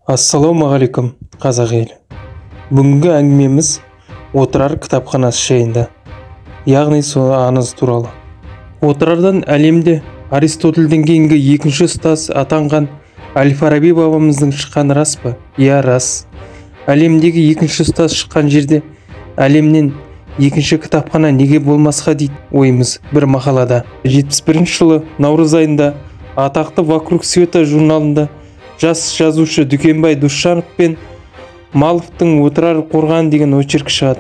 Ассалаумағалейкум, қазақ елі! Бүгінгі әңгімеміз Отырар кітапханасы жайында, яғни сол аңыз туралы. Отырардан әлемде Аристотельден кейінгі екінші ұстаз атанған Әл-Фараби бабамыздың шыққаны рас па? Иә, рас. Әлемдегі екінші ұстаз шыққан жерде әлемнен екінші кітапхана неге болмасқа дейді ойымыз бір мақалада. 71 жылы наурыз айында атақты «Вокруг света» журналында жас жазушы Дүкенбай Досжанов пен Маловтың «Отырар қорғаны» деген очерк шығады.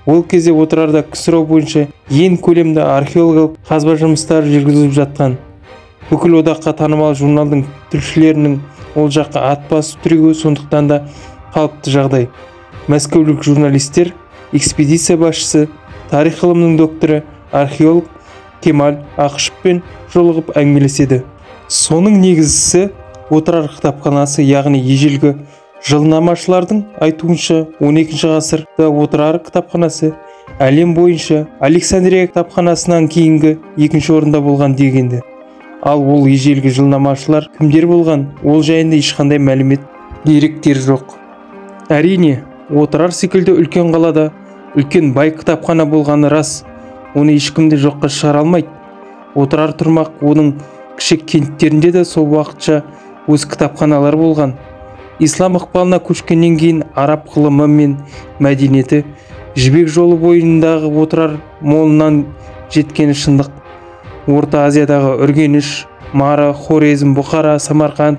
Ол кезде Отырарда КСРО бойынша ең көлемді археологиялық қазба жұмыстары жүргізіліп жатқан. Бүкіл одаққа танымал журналдың тілшілерінің ол жаққа ат басып тіреуі сондықтан да қалыпты жағдай. Мәскеулік журналистер экспедиция басшысы, тарих ғылымының докторы, археолог Кемал Ақышевпен жолығып әңгімелеседі. Соның негізгісі Отырар кітапханасы, яғни ежелгі жылнамашылардың айтуынша, 12 ғасырда Отырар кітапханасы әлем бойынша Александрия кітапханасынан кейінгі екінші орында болған дегенді. Ал ол ежелгі жылнамашылар кімдер болған, ол жайында ешқандай мәлімет, деректер жоқ. Әрине, Отырар секілді үлкен қалада үлкен бай кітапхана болғаны рас, оны ешкім де жоққа шығара алмайды. Отырар тұрмақ, оның кіші кенттерінде де сол уақытша өз кітапханалары болған. Ислам ықпалына көшкеннен кейін араб ғылымы мен мәдениеті Жібек жолы бойындағы Отырар молынан жеткені шындық. Орта Азиядағы Үргеніш, Мары, Хорезм, Бұхара, Самарқанд,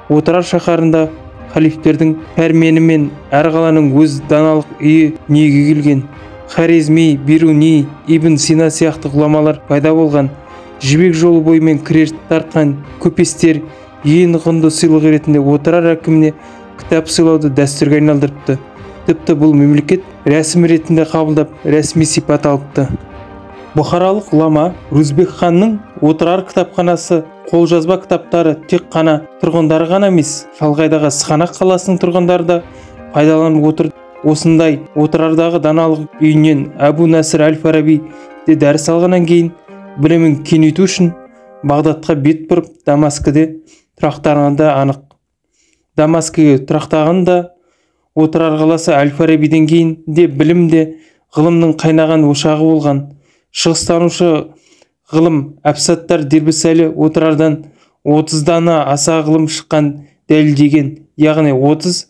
Отырар шаһарында халифтердің пәрменімен әр қаланың өз даналық үйі дүниеге келген. Хорезми, Бируни, Ибн Сина сияқты ғұламалар пайда болған. Жібек жолы бойымен кіре тартқан көпестер ең құнды сыйлық ретінде Отырар әкіміне кітап сыйлауды дәстүрге айналдырыпты. Тіпті бұл мемлекет рәсім ретінде қабылдап, рәсми сипат алыпты. Бұхаралық ғұлама Рузбек ханның Отырар кітапханасы қолжазба кітаптары тек қана тұрғындары ғана емес, шалғайдағы Сығанақ қаласының тұрғындары да пайдаланып отыр. Осындай Отырардағы даналық үйінен Әбу Насыр әл-Фараби де дәріс алғаннан кейін білімін кеңейту үшін Бағдатқа бет бұрып, Дамаскіде тұрақтағаны да анық. Дамаскіге тұрақтағаны да Отырар қаласы Әл-Фарабиден кейін де білім де ғылымның қайнаған ошағы болған. Шығыстанушы ғылым Әбсаттар Дербісәлі Отырардан 30 дана аса ғылым шыққан дәлелдеген, яғни 30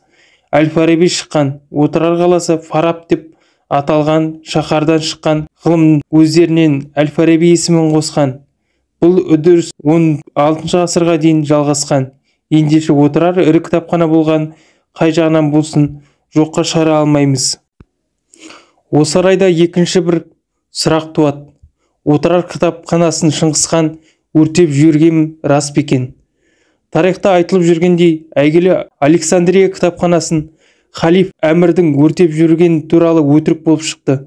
Әл-Фараби шыққан. Отырар қаласы Фараб деп аталған шаһардан шыққан ғылым өздерінен Әл-Фараби есімін қосқан. Бұл үдеріс 16 ғасырға дейін жалғасқан. Ендеше Отырар ірі кітапхана болған, қай жағынан болсын жоққа шығара алмаймыз. Осы орайда екінші бір сұрақ туады. Отырар кітапханасын Шыңғысхан өртеп жіберген рас па екен? Тарихта айтылып жүргендей, әйгілі Александрия кітапханасын халиф Әмірдің өртеп жібергені туралы өтірік болып шықты.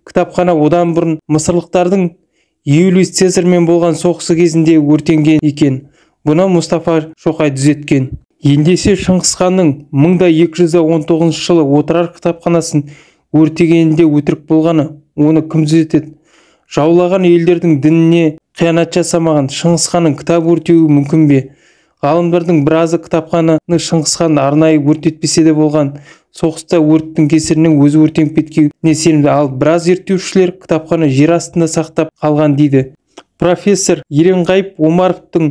Кітапхана одан бұрын мысырлықтардың Юлий Цезарьмен болған соғысы кезінде өртенген екен. Бұны Мұстафа Шоқай түзеткен. Ендеше Шыңғысханның 1219 жылы Отырар кітапханасын өртегенінде өтірік болғаны, оны кім түзетеді? Жаулаған елдердің дініне қиянат жасамаған Шыңғысханның кітап өртеуі мүмкін бе? Ғалымдардың біразы кітапхананы Шыңғысхан арнайы өртетпесе де болған соғыста өрттің кесірінен өзі өртеніп кеткеніне сенімді. Ал біраз зерттеушілер кітапхана жер астында сақтап қалған дейді. Профессор Еренғайып Омаровтың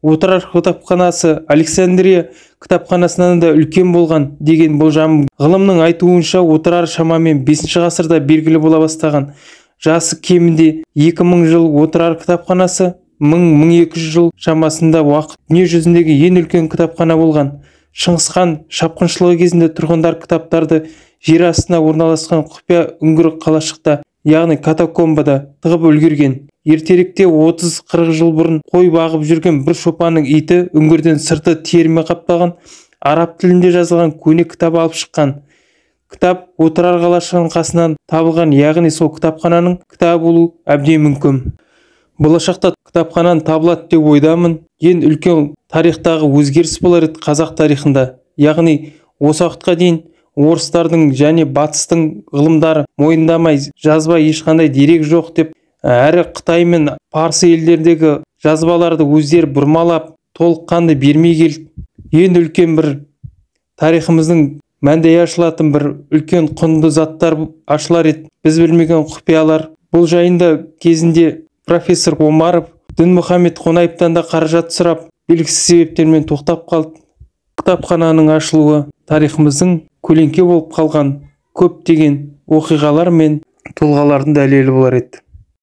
Отырар кітапханасы Александрия кітапханасынан да үлкен болған деген болжамы. Ғылымның айтуынша, Отырар шамамен 5 ғасырда белгілі бола бастаған. Жасы кемінде 2000 жыл Отырар кітапханасы 1000-1200 жыл шамасында уақыт дүние жүзіндегі ең үлкен кітапхана болған. Шыңғысхан шапқыншылығы кезінде тұрғындар кітаптарды жер астына орналасқан құпия үңгір қалашықта, яғни катакомбада тығып үлгерген. Ертеректе 30-40 жыл бұрын қой бағып жүрген бір шопанның иті үңгірден сырты терімен қапталған араб тілінде жазылған көне кітап алып шыққан. Кітап Отырар қалашығының қасынан табылған, яғни сол кітапхананың кітабы болу әбден мүмкін. Болашақта кітапханадан табылады деп ойдамын. Ең үлкен тарихтағы өзгеріс болар еді қазақ тарихында. Яғни осы уақытқа дейін орыстардың және батыстың ғылымдары мойындамай, жазба ешқандай дерек жоқ деп, әрі Қытай мен парсы елдеріндегі жазбаларды өздері бұрмалап, толыққанды бермей келді. Ең үлкен бір Тарихымыздың мәндей ашылатын бір үлкен құнды заттар ашылар еді, біз білмеген құпиялар. Бұл жайында кезінде профессор Омаров Дінмұхамед Қонаевтан да қаражат сұрап, белгісіз себептермен тоқтап қалды. Кітапхананың ашылуы тарихымыздың көлеңке болып қалған көптеген оқиғалар мен тұлғалардың дәлелі болар еді.